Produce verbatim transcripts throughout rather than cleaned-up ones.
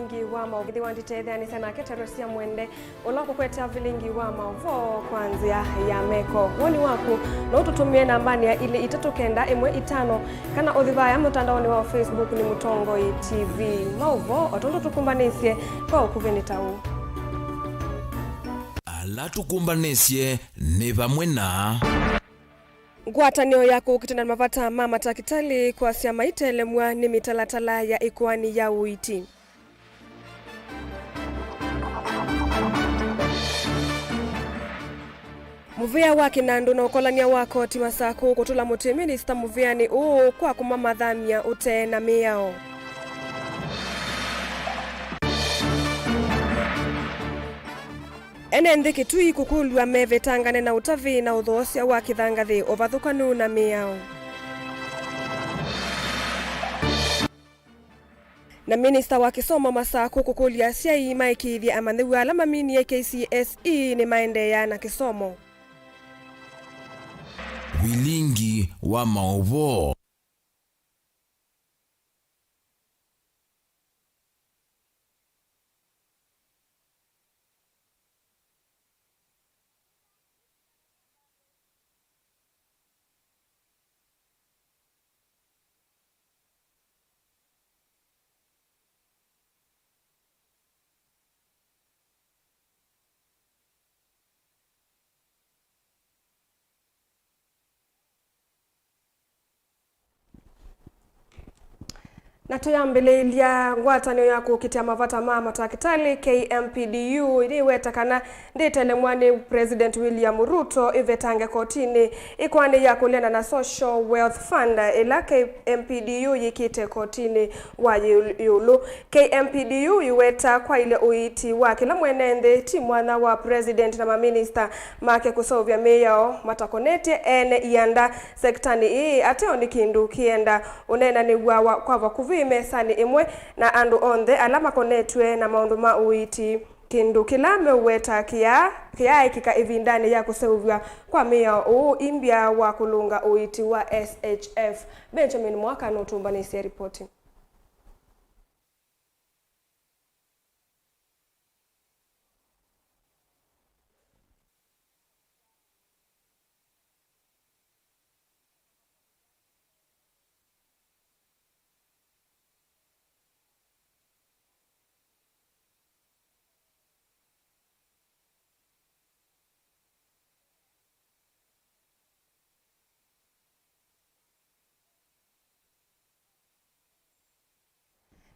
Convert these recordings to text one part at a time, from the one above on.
Vilingi wa maũvoo. Ĩthĩwa nditetheanĩsya nake Teresia Mwende, ũla ũkũkwetea vilingi wa maũvoo kwa nzĩa ya meko. Woni waku no ũtũtũmĩe nambanĩ ya ilĩ itatũ kenda ĩmwe itano, kana ũthi vaya mũtandaonĩ wa Facebook nĩ Mũtongoi T V. Maũvoo o tondũ tũkũmbanĩsye kwa ũkuvĩ nĩ ta ũũ. Ala tũkũmbanĩsye nĩ vamwe na. Ngwatanĩo ya kũkitana na mavata ma matakĩtalĩ kwasya maitelemw'a nĩ mĩtalatala ya ĩkoani ya ũiiti. Mũvĩa wa kĩnandũ na ũkolany'a wa koti Masakũ kũtũla mũtĩ, Minista mũvĩanĩ ũũ kwa kũmamathamya ũtee na mĩao. Ene nthĩ Kitui kũkũlw'a mevetangane na ũtavĩ na ũthoosya wa kĩthangathĩ, ũvathũkanu na mĩao. Na minista wa kĩsomo Masakũ kũkũlya asyai maĩkĩĩthye amanyĩw'a ala maminie K C S E nĩmaendeea na kĩsomo. Vilingi wa maũvoo. Na tũyambĩlĩĩlya, ngwatanĩo ya kũkitĩa mavata ma matakĩtalĩ, K M P D U, nĩweta kana ndĩtelemwa nĩ President William Ruto ĩvetange kotinĩ ĩkoani ya kũleana na Social Wealth Fund, ĩla K M P D U yĩkĩte kotinĩ wa ĩũlũ. K M P D U yĩweta kwaĩlya ũiiti wa kĩla mwene nthĩ ti mwanya wa President na maminista make kũseũvya mĩao matakonetye ene ianda sektanĩ ĩĩ ateo nĩ kĩndũ kĩenda ũneenanĩw'a wa kwa vakuvĩ mesanĩ ĩmwe na andũ onthe ala makonetw'e na maũndũ ma ũiiti. Kĩndũ kĩla meũweta kĩya-, kĩyaaĩkĩka ĩvindanĩ ya kũseũvw'a kwa mĩao ũũ imbya wa kũlũnga ũiiti wa S H F. Benjamin Mwaka nũtũmbanĩsye ripoti.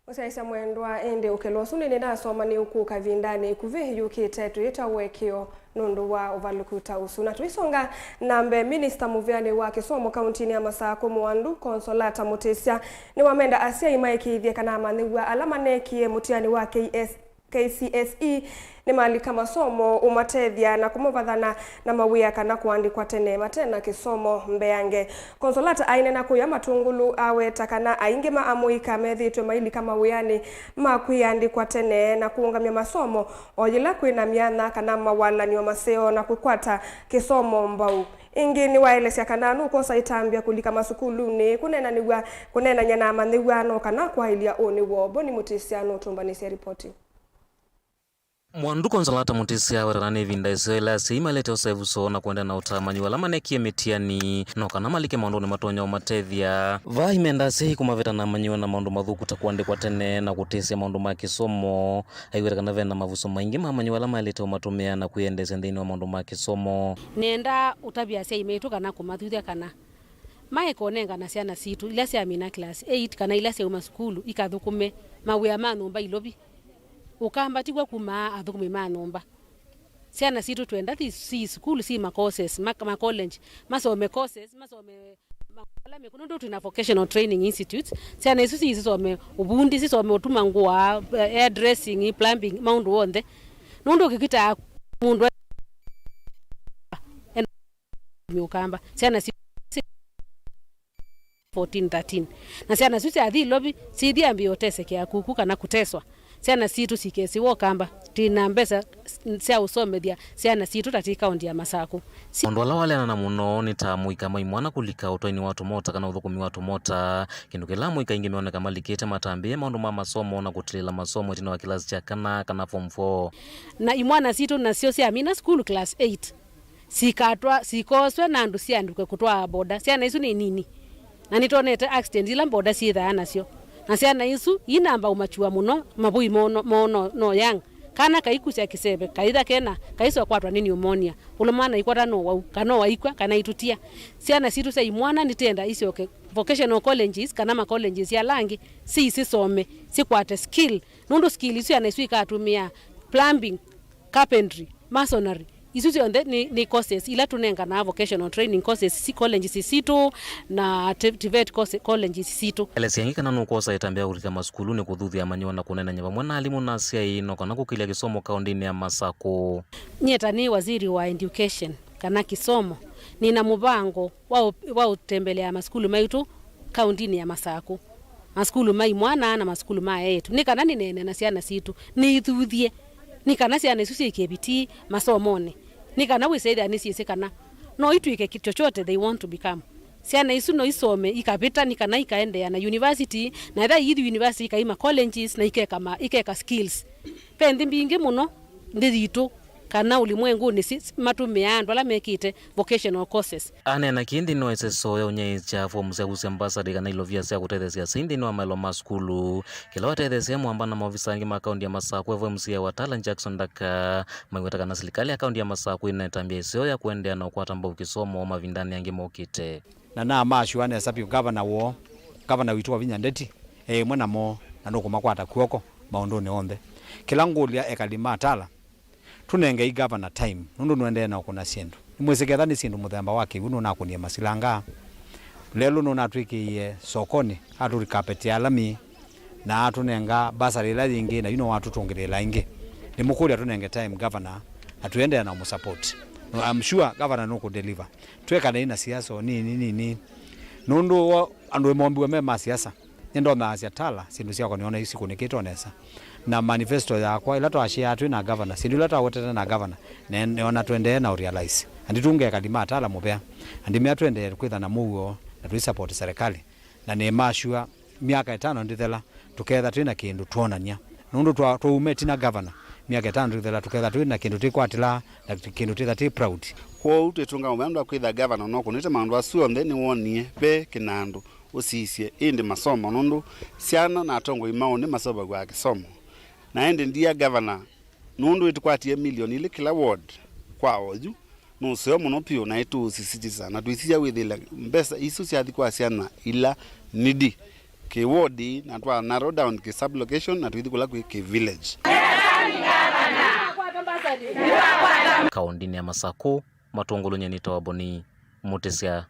Mũsyaĩĩsya mwendwa, ĩndĩ ũkĩla ũsu nĩnĩnasoma nĩũkũka ĩvindanĩ ĩkuvĩ yũkĩte twĩĩta ũekeo nũndũ wa ũvalũku ta ũsu. Na tũisonga na mbee, minista mũvĩanĩ wa kĩsomo kauntinĩ ya Masakũ, Mwandu Consolata Mũtĩsya, nĩwamenda asyai maĩkĩĩthye kana amanyĩw'a ala maneekie mũtiani wa K S K C S E nĩmalika masomo ũmatethya na kũmavathana na mawĩa kana kũandĩkwa tene mate na kĩsomo mbeange. Consolata aineena kũya Matũngũlũ aweta kana aingĩ ma amũika methĩĩtwe mailika mawĩanĩ ma kwĩandĩkwa tene na kũũngamya masomo o yĩla kwĩ na myanya kana mawalany'o maseo na kũkwata kĩsomo mbau. Ĩngĩ nĩwaelesya kana nũkwosa ĩtambya kũlika masukulunĩ kũneenanĩw'a, kũneenany'a na amanyĩw'a no kana kwaĩlya ũnĩ woo. Boni Mũtĩsya nũtũmbanĩsye ripoti. Mwandu Consolata Mũtĩsya awetana nĩ ĩvinda ĩseo ĩla asyai mailete ũsevuso na kũendeea na ũtaa amanyĩw'a ala maneekie mĩtiani no kana malike maũndũnĩ matonya ũmatethya. Vaa aimenda asyai kũmaveta na amanyĩw'a na maũndũ mathũku ta kũandĩkwa tene na kũtĩsya maũndũ ma kĩsomo. Aiweta kana ve na mavuso maingĩ ma amanyĩw'a ala maĩlĩte ũmatũmĩa na kwĩyendeesya nthĩnĩ wa maũndũ ma kĩsomo. Nĩendaa ũtavya asyai maitũ kana kũmathuthya kana maeke ũnengana syana sitũ ila syamina class eight kana ila syauma sukulu ikathũkũme mawĩa ma nyũmba ilovi. Ũkamba tiw'o kumaa athũkũmi ma nyũmba. Syana sitũ twenda thi-, si sukulu, si ma courses, ma, ma college, masome courses, masome maũndũ ala meku, nũndũ twĩna vocational training institutes. Syana isu si sisome ũvundi, sisome ũtuma ngũa, eh, hairdressing, plumbing, maũndũ onthe. Nũndũ ũkĩkita mũndũ ena ũkamba, syana si fourteen, thirteen. Na syana isu syathi ilovi, sithi ambĩĩa ũtesekea kuku kana kũteswa. Syana sitũ sikesiwa ũkamba, twĩ na mbesa sya ũsomethya syana sitũ ta twĩ kaũnti ya Masakũ. Si- Maũndũ ala waleana na mũno nĩ ta mũika ma imwana kũlika ũtwainĩ wa tũmota kana ũthũkũmi wa tũmota, kĩndũ kĩla mũika aingĩ meoneka malikĩte matambĩĩe maũndũ ma masomo na kũtilĩla masomo ĩtina wa kĩlasi kya kana kana form four. Na imwana sitũ nasyo syamina sukulu class eight, sikatwa, sikoswe na andũ siandĩkwe kũtwaa boda. Syana isu nĩ nini. Na nĩtwonete accident ila boda syĩthaa nasyo. Na syana isu inamba ũmakyua mũno, mavũi moo no, moo no, no young. Kana kaikusya kĩseve, kaitha kena, kaiswa kwatwa nĩ pneumonia. Ũla mwana aikwata no wau, kana no aikw'a, kana aitũtia. Syana sitũ sya imwana nĩtenda isyoke vocational colleges kana ma colleges ala angĩ, si isisome, sikwate skill. Nũndũ skill isu syana isu ikatũmĩa plumbing, carpentry, masonry. Isu syonthe nĩ, nĩ courses ila tũnenganaa vocational training courses si colleges sitũ na T-, TVET course-, colleges sitũ. Elesya angĩ kana nũkwosa ĩtambya ya kũlika masukulu nĩ kũthuthya amanyĩw'a na kũneenany'a vamwe na alimũ na asyai no kana kũkĩlya kĩsomo kaũndĩnĩ ya Masakũ. Nyie ta nĩ waziri wa education kana kĩsomo, nĩna mũvango wa ũ-, wa ũtembelea masukulu maitũ kaũndĩnĩ ya Masakũ, masukulu ma imwana na masukulu ma eĩtu, nĩ kana nĩneene na syana sitũ, nĩithuthye, nĩ kana syana isu syĩkĩe vitii masomonĩ, nĩ kana wĩsethĩa nĩsyĩsĩ kana no itw'ĩke ki-, chochote they want to become. Syana isu no isome ikavĩta, nĩ kana ikaendeea na university, na etha iithi university ikaima colleges na ikeka ma-, ikeka skills. Ve nthĩ mbingĩ mũno, nthĩ yitũ, kana ũlimwengũnĩ si-, si-, matũmĩaa andũ ala mekĩte vocational courses. Aneena kĩĩ nthĩnĩ wa ĩseso ya ũnyaĩĩkya fomu sya kusya mbasarĩ kana ilovia sya kũtetheesya asyai nthĩnĩ wa maelo ma sukulu, kĩla watetheesya mwamba na maovisa angĩ ma kaũnti ya Masakũ, F M C A wa Tala Jackson Ndaka, maiweta kana silikalĩ ya kaũnti ya Masakũ ĩna ĩtambya ĩseo ya kũendeea na ũkwata mbau kĩsomo mavindanĩ angĩ mokĩte. Na namaasua nesa vyũ gavana woo, gavana witũ Wavinya Ndeti, e ĩmwe namo, na nũkũmakwata kw'oko maũndũnĩ onthe. Kĩla ngũlya ekali ma Tala, tũnengei gavana time, nũndũ nũendee na ũkũna syĩndũ. Nĩmwĩsĩ ketha nĩ syĩndũ mũthemba wa kĩw'ũ nũnakũnie masilanga. Lelũ nũnatwĩkĩie sokonĩ, atũlikapetĩa lami, na atũnenga basarĩ ĩla yĩngĩ, na yu no watũtũngĩlĩĩla ĩngĩ. Nĩmũkũlya tũnenge time gavana, na tũendeea na ũmũsupport. No, I'm sure gavana nũkũdeliver. Twĩkanei na siasa o nini nini. Nũndũ wo andũ mombiwe me ma siasa. Nĩndonyaasya Tala, syĩndũ syakwa nĩona isikũnĩkĩtwe nesa. Na manifesto yakwa, ĩla twasyaa twĩ na gavana, syĩndũ ila twawetete na gavana, ne-, nĩona tũendee na ũrealize. Andi tungekali ma Tala mũvea. Andi mea tũendee kwĩtha na mũuo, na tũisupport serikali. Na nĩmasua, myaka ĩtano ndĩthela, tũketha twĩ na kĩndũ twonany'a. Nũndũ twa-, twauma ĩtina gavana, myaka ĩtano ndĩthela, tũketha twĩ na kĩndũ twĩkwatĩlaa, na kĩndũ twĩtha twĩ proud. Kwoou twĩtũnga mũvea nũndũ wa kwĩtha gavana ũnokũnĩte maũndũ asu onthe nĩwonie ve kĩnandũ. Ũsisye, ĩndĩ masomo, nũndũ syana na atongoi maũ nĩmasovaw'a kĩsomo. Na ĩndĩ ndia gavana, nũndũ ĩtũkwatie milioni ilĩ kĩla ward kwa oyu, nũseo mũno pyũ na ĩtũũsisitiza, na twĩsisya wĩthĩle mbesa isu syathi kwa syana ila needy kĩ ward, na twa narrow down kĩ sub location, na twĩthi kũla kwĩ kĩ village. Kaũndĩnĩ ya Masakũ, Matũngũlũ nyie nĩtawa Boni Mũtĩsya.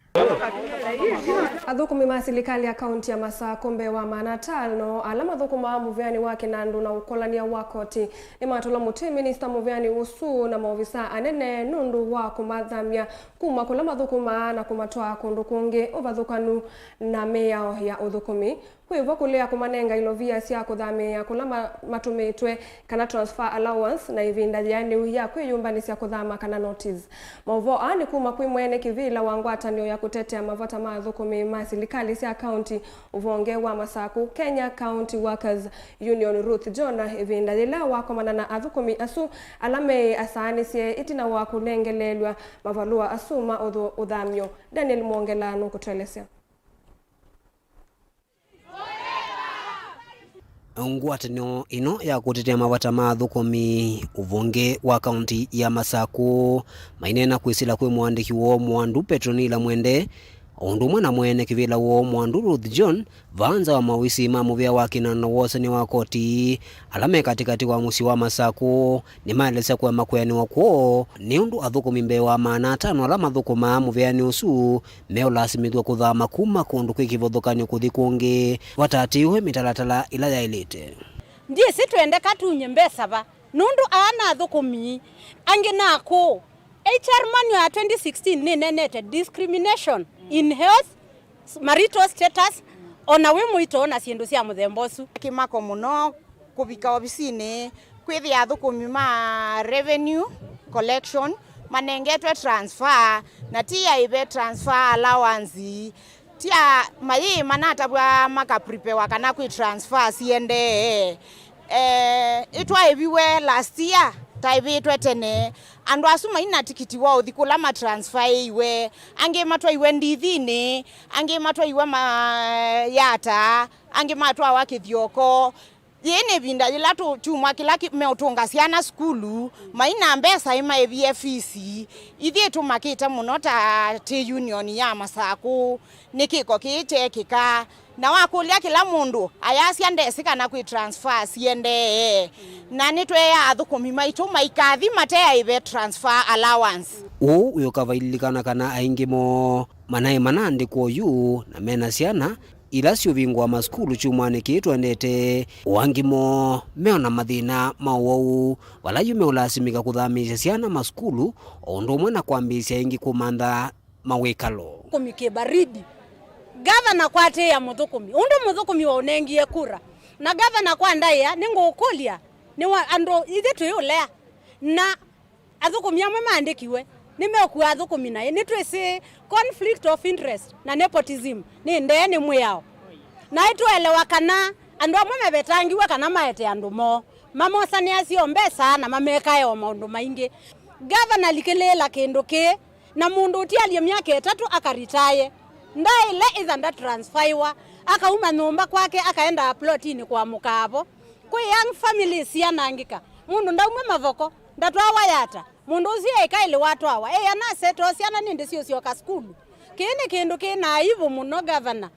Athũkũmi ma silikalĩ ya kaũnti ya Masakũ mbee wa maana atano ala mathũkũmaa mũvĩanĩ wa kĩnandũ na ũkolany'a wa koti nĩmatũla mũtĩ minista mũvĩanĩ ũsu na maovisaa anene nũndũ wa kũmathamya kuma kũla mathũkũmaa na kũmatwaa kũndũ kũngĩ ũvathũkanu na mĩao ya ũthũkũmi. Kwĩvo kũlea kũmanenga ilovia sya kũthamĩĩa kũla ma-, matũmĩtwe, kana transfer allowance, na ĩvinda yĩanĩu ya kwĩyũmbanĩsya kũthama, kana notice. Maũvoo aa nĩ kuma kwĩ mwene kĩvĩla wa ngwatanĩo ya kũtetea mavata ma athũkũmi ma silikalĩ sya kaũnti ũvonge wa Masakũ, Kenya County Workers Union, Ruth John, ĩvinda yĩla wakomana na athũkũmi asu ala meĩ asaanĩsye ĩtina wa kũnengeleelw'a mavalũa asu ma ũthũ-, ũthamyo. Daniel Mwongela nũkũtũelesya. Ngwatanĩo ĩno ya kũtetea mavata ma athũkũmi ũvonge wa kaũnti ya Masakũ maineena kwĩsĩla kwĩ mũandĩki woo mwandu Petronila Mwende, o ũndũ ũmwe na mwene kĩvĩla woo mwandu Ruth John, vaa nza wa maovisi ma mũvĩa wa kĩnandũ na wosani wa koti, ala me katĩkatĩ wa mũsyĩ wa Masakũ, nĩmaelesya kũema kũeanĩwa kwoo nĩ ũndũ athũkũmi mbee wa maana atano ala mathũkũmaa mũvĩanĩ ũsu meũlasimĩthw'a kũthama kuma kũndũ kwĩ kĩvathũkany'o kũthi kũngĩ vataatĩĩwe mĩtalatala ĩla yaĩlĩte. Ndyĩsĩ twendeka tunye mbesa va, nũndũ aa nĩ athũkũmi, angĩ nĩ akũũ. H R manual ya twenty sixteen nĩnenete discrimination in health, marital status, o na wĩ mũito na syĩndũ sya mũthemba ũsu. Kĩmako mũno Kũvika ovisinĩ, kwĩthĩa athũkũmi ma revenue collection manengetwe transfer, na ti aive transfer allowance, ti a mayĩĩ manatavw'a makapreparewa kana kwĩ transfer siendee. Eh, ĩtwaĩviwe last year, taĩvĩtwe tene. Andũ asu maina tikiti wa ũthi kũla matransferĩiwe, angĩ matwaiwe ndithinĩ, angĩ matwaiwe ma yata, angĩ matwawa kĩthyoko. Yĩĩ nĩ ĩvinda yĩla tũ-, kyumwa kĩla kĩ-, meũtũnga syana sukulu, maina mbesa ĩmaĩvie fees. Ithyĩ tũmakĩte mũno ta twĩ union ya Masakũ nĩ kĩko kĩĩ kyeekĩka. Na wakũlya kĩla mũndũ ayasya ndesĩ kana kwĩ transfer siendee. Na nĩtweea athũkũmi maitũ maikathi mateaĩve transfer allowance. Ũu wĩũka vaililikana kana aingĩ moo manaĩ manaandĩkwa oyu na mena syana ila syũvingũa masukulu kyumwanĩ kĩĩ twendete. O angĩ moo meona mathĩna ma ũwau, vala yu meũlasimĩka kũthamĩĩsya syana masukulu, o ũndũ ũmwe na kwambĩĩsya ĩngĩ kũmantha mawĩkalo. Kũmi kĩ baridi. Gavana kwatĩĩa mũthũkũmi. Ũndũ mũthũkũmi waũnengie kura. Na gavana kwa ndaĩa, nĩngũkũlya, nĩ wa andũ ithyĩ twĩ ũlea. Na athũkũmi amwe maandĩkiwe, nĩmekua athũkũmi naĩ. Nĩtwĩsĩ conflict of interest na nepotism nĩ ndee nĩ mwĩao. Na nĩtũelewa kana andũ amwe mevetangiwe kana maete andũ moo, mamosanĩasye o mbesa na mamekae o maũndũ maingĩ. Gavana likĩlĩĩla kĩndũ kĩĩ, na mũndũ ũtialyĩ myaka ĩtatũ akaritaye, ndaĩle ĩtha ndatransfaiwa, akauma nyũmba kwake akaendaa plotinĩ kũamũka vo. Kwĩ young families syanangĩka, mũndũ ndaumw'a mavoko, ndatwawa yata, mũndũ ũsu eĩkaĩlĩ watwawa, ĩ anasetoo syana nĩndĩ syũsyoka sukulu. Kĩĩ nĩ kĩndũ kĩ na aivu mũno, Gavana.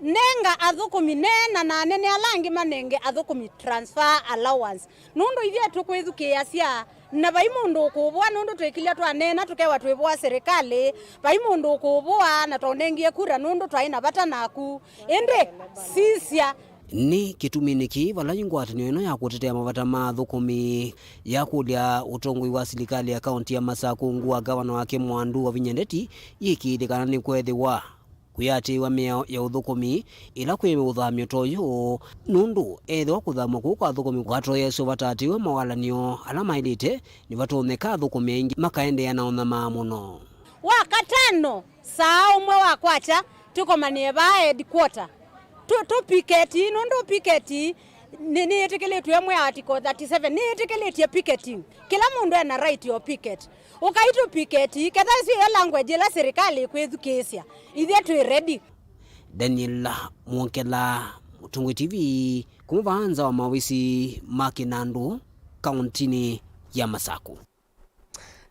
Nenga athũkũmi, neena na anene ala angĩ manenge athũkũmi transfer allowance. Nũndũ ithyĩ tũkwĩthukĩĩasya, na vai mũndũ ũkũvũa nũndũ twĩkilya twaneena tũkewa twĩvũa serikali, vai mũndũ ũkũvũa na twaũnengie kura nũndũ twaĩ na vata naku. Ĩndĩ, sisya. Nĩ kĩtuminĩ kĩĩ vala yu ngwatanĩo ĩno ya kũtetea mavata ma athũkũmi yakũlya ũtongoi wa silikalĩ ya kaunti ya Masakũ ungu wa ngavana wake Mwandu Wavinya Ndeti yĩkĩĩthye kana nĩkweethĩwa kwĩatĩĩwa mĩao ya ũthũkũmi ĩla kwĩ ũthamyo ta ũyũ, nũndũ ethĩwa kũthamw'a kũu kwa athũkũmi kũkatoyeesya ũvatatĩw'a mawalanĩo ala maĩlĩte, nĩvatonyeka athũkũmi aingĩ makaendeea na ũnyamaa mũno. Wakatano, saa ũmwe wa kwakya, tũkomanĩe vaa headquarter. Tũ, tũ piketi, nũndũ piketi nĩ, nĩyĩtĩkĩlĩtw'e ĩmwe ya Article thirty-seven, nĩyĩtĩkĩlĩtye picketing. Kĩla mũndũ ena right ya picket. Ũkai tũ piketi, ketha ĩsu ĩyo language ĩla sirikali ĩkwĩthukĩĩsya. Ithyĩ twĩ ready. Daniel Mwongela, Mũtongoi T V, kuma vaa nza wa maovisi ma Kĩnandũ, kauntinĩ ya Masakũ.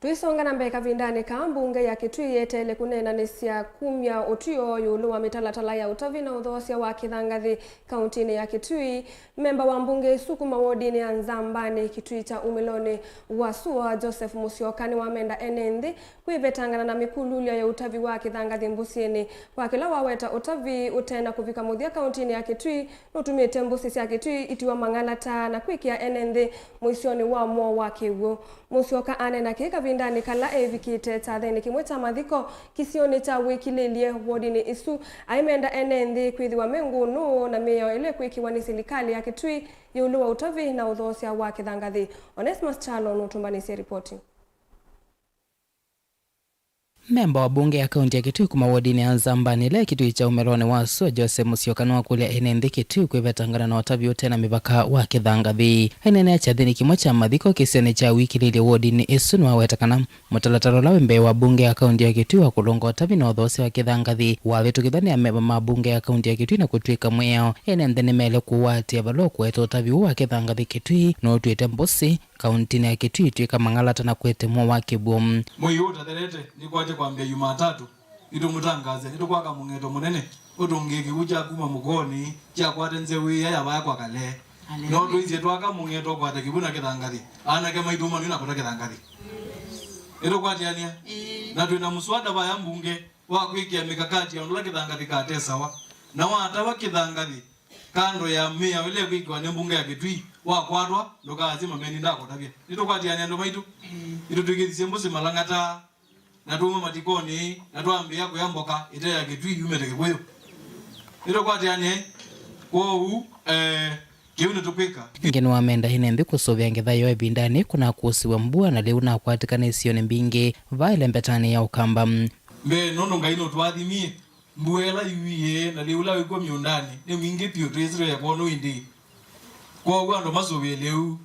Tũisonga na mbee kavindanĩ kaa, mbunge ya Kitui yeteele kũneenanĩsya kumya ũtw'ĩo ĩũlũ wa mĩtalatala ya ũtavi na ũthoosya wa kĩthangathĩ kauntinĩ ya Kitui. Memba wa mbunge ĩsu kuma wodinĩ ya Nzambanĩ, Kitui kya umĩlonĩ wa sua, Joseph Musyoka, nĩwamenda ene nthĩ kwĩvetangana na mĩkululyo ya ũtavi wa kĩthangathĩ mbũsĩnĩ. Kwa kĩla waweta ũtavi ũte na kũvika mũthya kauntinĩ ya Kitui, nũtumĩte mbũsĩ sya Kitui itiwa mang'alata na kwĩkĩa ene nthĩ mũisyonĩ wa mwoo wa kĩw'ũ. Musyoka aneena kĩĩ kavindanĩ kala eĩvikĩte kyathenĩ kĩmwe kya mathiko kĩsionĩ kya Wĩkilĩlye wodinĩ ĩsu, aimenda ene nthĩ kwĩthĩwa me ngũnũ na mĩao ĩla ĩkwĩkĩwa nĩ silikalĩ ya Kitui ĩũlũ wa ũtavi na ũthoosya wa kĩthangathĩ. Onesmus Kyalo nũtũmbanĩsye ripoti. Memba wa mbunge ya kaunti ya Kitui kuma wodinĩ ya Nzambanĩ, ĩla ĩ Kitui kya umĩlonĩ wa sua, Joseph Musyoka, nĩwakũlya ene nthĩ Kitui kwĩvetangana na ũtavi ũte na mĩvaka wa kĩthangathĩ. Aineenea kyathinĩ kĩmwe kya mathiko kĩsionĩ kya Wĩkilĩlye wodinĩ ĩsu, nĩwaweta kana mũtalatala ũla wĩ mbee wa mbunge ya kaunti ya Kitui wa kũlũnga ũtavi na ũthoosya wa kĩthangathĩ wavĩtũkĩthw'a nĩ amemba ma mbunge ya kaunti ya Kitui na kũtw'ĩka mwĩao. Ene nthĩ nĩmaĩle kũatĩĩa vala ũkũete ũtavi ũũ wa kĩthangathĩ Kitui, nũũtuĩte mbũsĩ kauntinĩ ya Kitui itw'ĩka mang'alata na kũete mwoo wa kĩw'ũ. Mwei ũũ ũtathelete, nĩkwatya kwambĩa Yumatatu, nĩtũmũtangaasya nĩtũkwaka mũng'eto mũnene ũtũngĩe kĩw'ũ kya kuma Mũkoonĩ kyakwate nzew'ĩĩa ya vaya kwa Kalee. Hallelujah. No twĩsĩ twaka mũng'eto ũkwate kĩw'ũ na kĩthangathĩ, anake maitũ manui na kũta kĩthangathĩ. Nĩtũkwatĩanĩa? Ĩĩ. Na twĩ na mũswada vaya mbunge wa kwĩkĩa mĩkakati ya ũndũ ũla kĩthangathĩ katesawa, na watawa kĩthangathĩ kando ya mĩao ĩla ĩkwĩkĩwa nĩ mbunge ya Kitui, wakwatwa, ndũkaasye mameni ndakũtavya. Nĩtũkwatĩanĩa andũ maitũ? Ĩĩ. Nĩtũtw'ĩkĩthisye mbũsĩ malang'ata, na twauma matikonĩ, na twambĩĩa kũya mboka ĩte ya Kitui yumĩte Kĩkũyũ. Nĩtũkwatĩanĩa? Kwoou, eh, Kĩu nĩtũkwĩka. Ĩngĩ nĩwamenda ene nthĩ kũsũvĩa ngetha yoo ĩvindanĩ kũnakũsiw'a mbua na lĩu nakwatĩkana isionĩ mbingĩ va ĩlembetanĩ ya Ũkamba. Mbee, nũndũ Ngai nũtwathimie, mbua ĩla yuie na lĩu ũla wĩkw'o mĩũndanĩ nĩ mwingĩ vyũ twĩsĩle kwonũ ĩndĩ. Kwoou andũ masũvĩe lĩu,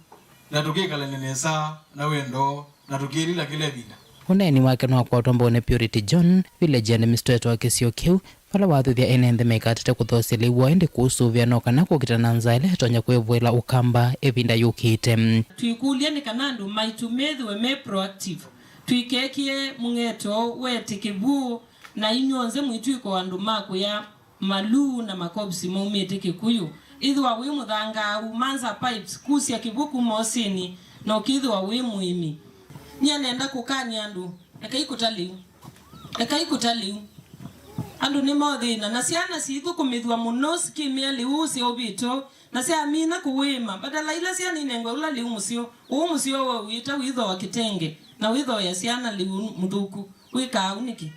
na tũkĩkalany'a nesa na wendo, na tũkĩlila kĩla ĩvinda. Ũneeni wake nĩwakwatwa mbau nĩ Purity John, village administrator wa kĩsio kĩu, vala wathuthya ene nthĩ maikatate kũthoosya lĩu woo ĩndĩ kũũsũvĩa no kana kũkita na nzaa ĩla ĩtonya kwĩvũĩla Ũkamba ĩvinda yũkĩte. Twĩkũlya nĩ kana andũ maitũ methĩwe me proactive. Tũikekie mũng'eto wete kĩvũ na inyw'onthe mwĩtw'ĩko andũ ma kũya maluu na makovisi maumĩte Kĩkũyũ. Ĩthĩwa wĩ mũthangaau, manza pipes, kusya kĩvũ kuma ũsĩnĩ, na ũkĩthĩwa wĩ mũĩmi. Nyie nenda kũkany'a andũ, ekai kũta lĩu. Ekai kũta lĩu. Andũ nĩmothĩna, na syana siithũkũmĩthw'a mũno sikĩmĩa lĩu ũseũvĩtwe, na syamina kũwĩĩma. Badala ila syana inengwe ũla lĩu mũseo, ũũ mũseo we ũyĩta wĩthooa kĩtenge, na wĩthooea syana lĩu mũthũku. Wĩkaa ũu nĩkĩ?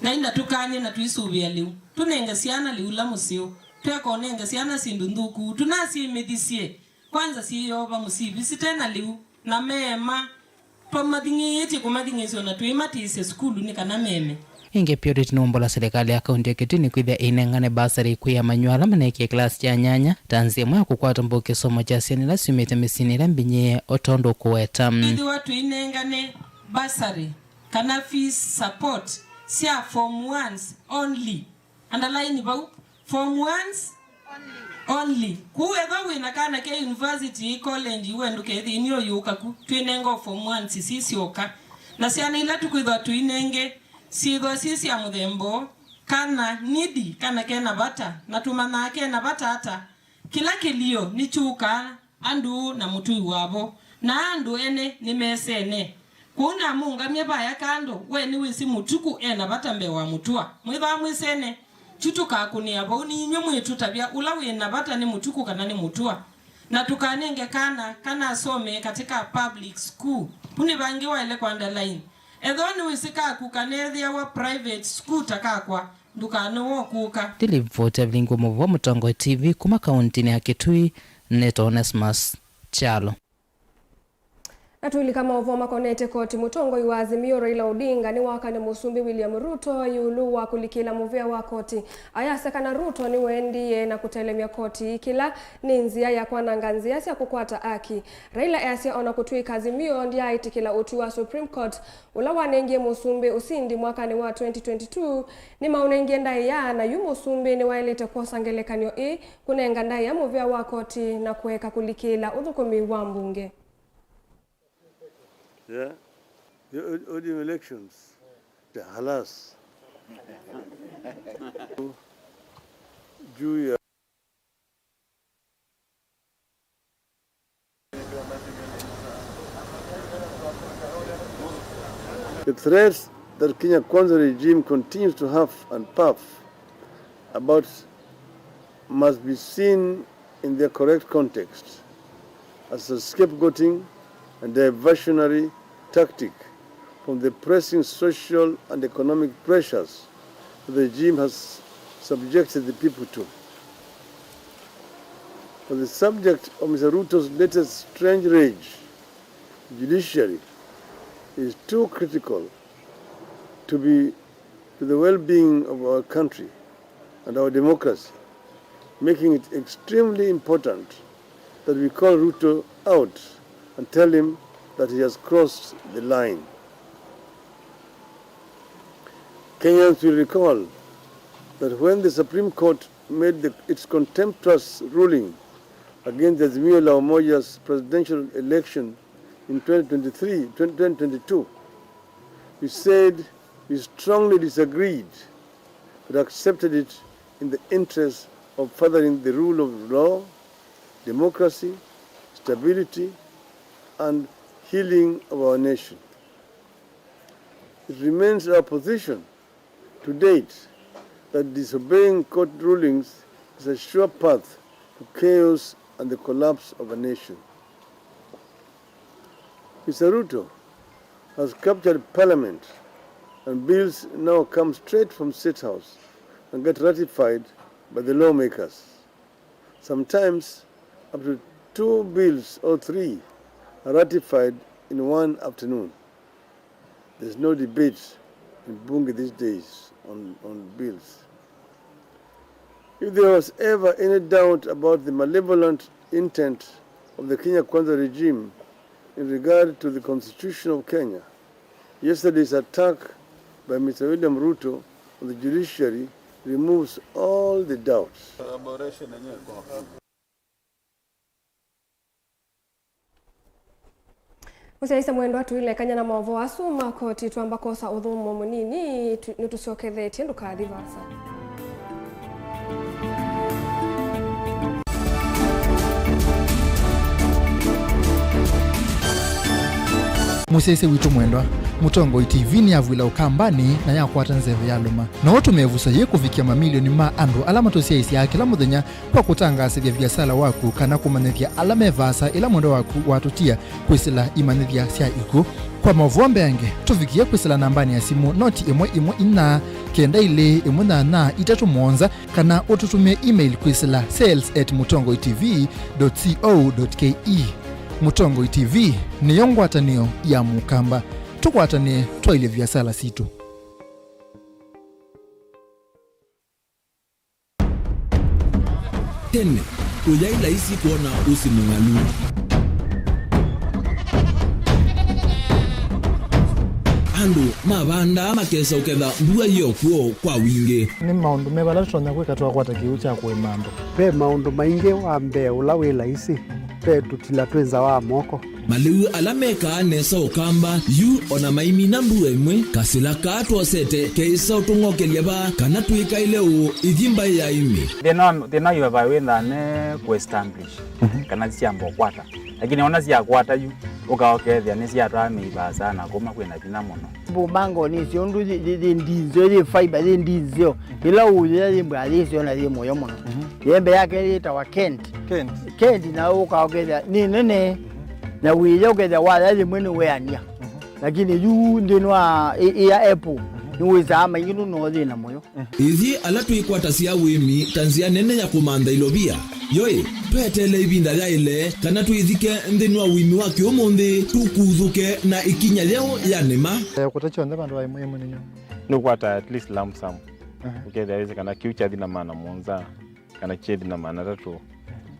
Ngai ndatũkany'e na tũisũvĩa lĩu. Tũnenge syana lĩu la mũseo. Tweka ũnenge syana syĩndũ nthũku. Tũnasyĩmĩthisye. Kwanza syĩ Yeova mũsivi sitena lĩu. Na meema. Twamathing'ĩĩtye kũmathing'ĩĩsya na tũimatĩĩsya sukulu nĩ kana meme. Ĩngĩ Purity nũmbola silikalĩ ya kaunti ya Kitui nĩkwĩthĩa ĩinengane basarĩ kwĩ amanyĩw'a ala maneekie kĩlasi kya nyanya ta nzĩa ĩmwe ya kũkwata mbau kĩsomo kya syana ila syumĩte mĩsyĩnĩ ĩla mbinyĩĩe o tondũ ũkũweta. Ĩthĩwa tũinengane basarĩ kana fees support sya form ones only. Underline vau, form ones only. Kũu ethwa wĩ na kana ke university, college, we ndũkethĩe nĩ ũyũka ku, twĩnenga o form ones sisyoka. Na syana ila tũkwĩthwa tũinenge syĩthwa syĩ sya mũthemba ũũ, kana needy, kana kena vata, na tũmanyaa kena vata ata? Kĩla kĩlio nĩkyũkaa andũ na mũtũi wavo, na andũ ene nĩmesene. Kwoou namũũngamye vaya kando, we nĩwĩsĩ mũtuku e na vata mbee wa mũtũa. Mwĩthwa mwĩsene, yu tũkakũnĩa vau, nĩ inyw'ĩ mwĩtũtavya ũla wĩ na vata nĩ mũtuku kana nĩ mũtũa. Na tũkanenge kana kanasomee katika public school. Vu nĩ vangĩ waĩle kũ underline. Ethĩwa nĩwĩsĩ kaku kaneethĩawa private school ta kakwa, ndũkanoe kũka. Ndilivoti Avilingu Mũvoo, Mũtongoi T V, kuma kauntinĩ ya Kitui, nĩtawa Onesmus Kyalo. Na tũilika maũvoo makonete koti, mũtongoi wa Azimio Raila Odinga nĩwakane Mũsumbĩ William Ruto ĩũlũ wa kũlikĩla mũvĩa wa koti. Ayasya kana Ruto nĩwaendie na kũtelemya koti kĩla nĩ nzĩa ya kwananga nzĩa sya kũkwata aki. Raila easya ona kũtw'ĩka Azimio ndyaĩtĩkĩla ũtwi wa Supreme Court ũla wanengie Mũsumbĩ ũsindi mwakanĩ wa twenty twenty-two, nĩmaũnengie ndaĩa, na yu Mũsumbĩ nĩwaĩlĩte kwosa ngelekany'o ĩĩ kũnenga ndaĩa mũvĩa wa koti na kũeka kũlikĩla ũthũkũmi wa mbunge. Yeah. The O-, O D M elections. Yeah, halas. Juu ya The threats that Kenya Kwanza regime continues to huff and puff about must be seen in their correct context as a scapegoating and diversionary tactic from the pressing social and economic pressures that the regime has subjected the people to. For the subject of Mister Ruto's latest strange rage, the judiciary is too critical to be to the well-being of our country and our democracy, making it extremely important that we call Ruto out and tell him that he has crossed the line. Kenyans will recall that when the Supreme Court made the, its contemptuous ruling against the Azimio la Umoja's presidential election in twenty twenty-three, twenty twenty-two, we said we strongly disagreed but accepted it in the interest of furthering the rule of law, democracy, stability, and healing of our nation. It remains our position to date that disobeying court rulings is a sure path to chaos and the collapse of a nation. Mister Ruto has captured parliament, and bills now come straight from State House and get ratified by the lawmakers. Sometimes up to two bills or three are ratified in one afternoon. There's no debate in Bunge these days on, on bills. If there was ever any doubt about the malevolent intent of the Kenya Kwanza regime in regard to the Constitution of Kenya, yesterday's attack by Mister William Ruto on the judiciary removes all the doubts. Mũsyaĩĩsya mwendwa, tũilekany'a na maũvoo asu ma koti, twamba kwosa ũthũmũo mũnini, tu-, nĩtũsyokethetye, ndũkathi vaasa. Mũsyaĩĩsya witũ mwendwa, Mũtongoi T V nĩyavw'ĩla Ũkambanĩ na yakwata nzeve ya lũma. No ũtũme ĩvuso yĩĩ kũvikĩa mamilioni ma andũ ala matũsyaĩĩsyaa kĩla mũthenya kwa kũtangaasĩthya viasala waku kana kũmanyĩthya ala me vaasa ĩla mwendwa waku watũtia kwĩsĩla imanyĩthya sya ikw'ũ. Kwa maũvoo mbeange, tũvikĩe kwĩsĩla nambanĩ ya simũ noti ĩmwe ĩmwe inya, kenda ilĩ ĩmwe nyanya itatũ mũonza, kana ũtũtũmĩe email kwĩsĩla sales at mũtongoi T V dot co dot K E. Mũtongoi T V nĩyo ngwatanĩo ya Mũkamba. Tũkwatanĩe twaĩlye viasala sitũ. Tene, ũyaĩ laisi kwona ũsĩ mũng'alu. Andũ mavandaa makesa ũketha mbua yĩ o kw'o kwa wingĩ. Nĩ maũndũ meva ala tũtonya kwĩka twakwata kĩw'ũ kya kũĩma andũ? Ve maũndũ maingĩ. Wa mbee ũla wĩ laisi, ve tũtila twĩ nza wa moko. Malĩu ala mekaa nesa Ũkamba, yu o na maimina mbua ĩmwe, kasĩla kaa twosete keĩsa ũtũng'okelya vaa kana twĩkaĩle ũũ ithi mbaĩ ya ĩmĩ. Thĩna, thĩna yu vai wĩthaa ne kũ-establish, mhm, kana syamba ũkwata. Lakini ona syakwata yu, ũka ũkethĩa nĩsyatwaa mĩi vaasa na kuma kwĩna vinya mũno. Mbumangoni icio ũndũ yĩ, yĩ, yĩ ndinzeo, yĩ fiber, yĩ ndinzeo. Ĩla ũyĩa yĩ mbwa yĩseo na yĩ mũyo mũno. Mhm. Yembe yake yĩtawa Kent. Kent. Kent na ũka ũkethĩa nĩ nene. Na wĩya ũkethĩa waya yĩmwe nĩ weania. Mhm. Lakini yu nthĩnĩ wa ĩ-, ĩya apple, mhm, nĩwĩsaa maingĩ nũno thĩna mũyo. Ithyĩ ala twĩkwatasya ũĩmi ta nzĩa nene ya kũmantha ilovia, yoĩ, tweteele ĩvinda yaĩle kana twĩthike nthĩnĩ wa ũĩmi wa kĩũmũnthĩ, tũkuthũke na ĩkinya yeũ ya nĩma. Eh, kũta kyonthe vandũ va ĩmwe ĩmwe nĩnyo. Nĩũkwata at least lump sum. Aha. Ũkethĩa wĩsĩ kana kĩu kyathi na maana mũonza, kana kyethi na maana atatũ.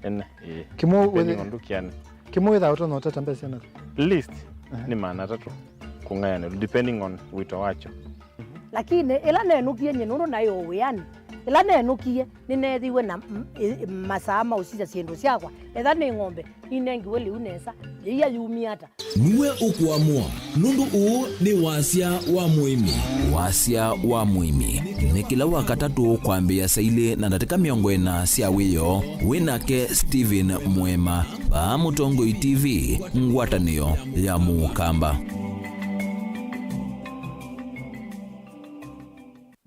Ene, ĩĩ. Kĩmwe depending wĩthĩ-, on ndũkĩane. Kĩmwe wĩthaa ũtonya ũtata mbesa syana? Least, aha, nĩ maana atatũ kũng'ayanĩlwa, depending on wĩto wakyo. Lakini ĩla nenũkie nyie nũndũ naĩ o wĩanĩ, ĩla nenũkie nĩneethĩiwe na m-, ĩ-, masaa ma ũsisya syĩndũ syakwa, etha nĩ ng'ombe, ninengiwe lĩu nesa, yĩia yumie ata? Nue ũkũamũa, nũndũ ũũ nĩ wasya wa mũĩmi. Wasya wa mũĩmi nĩ kĩla Wakatatũ kwambĩĩa saa ilĩ na ndatĩka mĩongo ĩna sya wĩoo. Wĩ nake Stephen Mwema, vaa Mũtongoi T V, ngwatanĩo ya Mũkamba.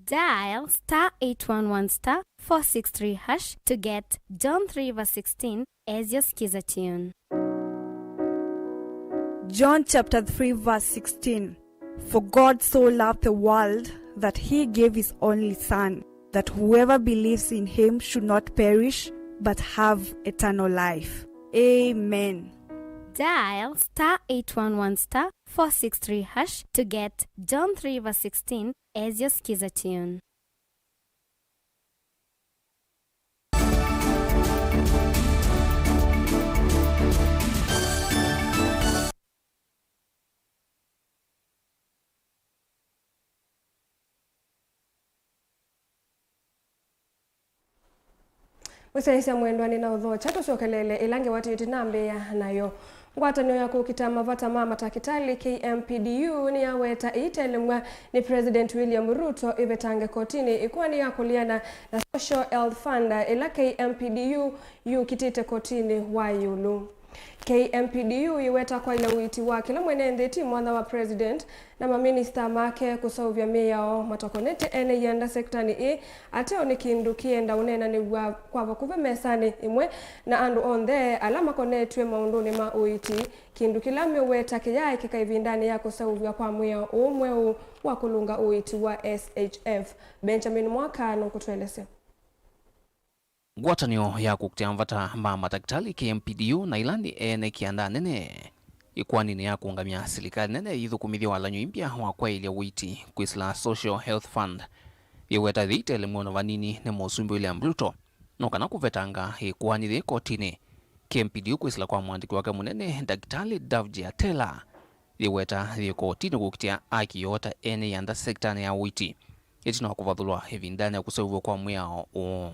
Dial star eight one one star four six three hash to get John three verse sixteen as your skiza tune. John chapter three verse sixteen. For God so loved the world that he gave his only Son, that whoever believes in him should not perish but have eternal life. Amen. Dial star eight one one star four six three hash to get John three verse sixteen as your skiza tune. Mũsyaĩĩsya mwendwa, nĩnaũthokya tũsyokeleele ĩla ngewa twĩ tũnambĩĩa nayo. Ngwatanĩo ya kũkita mavata ma matakĩtalĩ, K M P D U, nĩyaweta ĩitelemw'a nĩ President William Ruto ĩvetange kotinĩ ĩkoani ya kũleana na Social Health Fund, ĩla K M P D U yũkitĩte kotinĩ wa ĩũlũ. K M P D U yĩweta kwaĩla ũiiti wa kĩla mwene nthĩ ti mwanya wa President na maminista make kũseũvya mĩao matokonete ene ianda sektanĩ ĩĩ, ateo nĩ kĩndũ kĩenda ũneenanĩw'a kwa vakuvĩ mesanĩ ĩmwe na andũ onthe ala makonetw'e maũndũnĩ ma ũiiti, kĩndũ kĩla meũweta kĩyaaĩkĩka ĩvindanĩ ya kũseũvw'a kwa mwĩao ũũ mweũ wa kũlũnga ũiiti wa S H F. Benjamin Mwaka nũkũtũelesya. Ngwatanĩo ya kũkitĩa mavata ma matakĩtalĩ, K M P D U, na ĩla nĩ ene kĩanda nene ĩkoaninĩ ya kũũngamya silikalĩ nene yĩthũkũmĩthye walany'o imbya wa kwaĩlya ũiiti kwĩsĩla Social Health Fund yĩweta yĩitelemw'e ona vanini nĩ Mũsumbĩ William Ruto, no kana kũvetanga ĩkoani yĩ kotinĩ. K M P D U kwĩsĩla kwa mũandĩki wake mũnene, Ndakĩtalĩ Davji Atela, yĩweta yĩ kotinĩ kũkitĩa aki yoo ta ene yanda sektanĩ ya ũiiti, ĩtina wa kũvathũlwa ĩvindanĩ ya kũseũvw'a kwa mwĩao ũũ.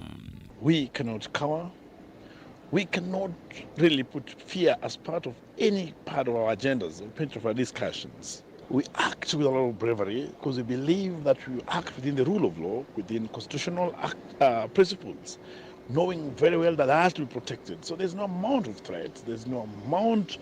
We cannot cower. We cannot really put fear as part of any part of our agendas or part of our discussions. We act with a lot of bravery because we believe that we act within the rule of law, within constitutional act, uh, principles, knowing very well that that has to be protected. So there's no amount of threats, there's no amount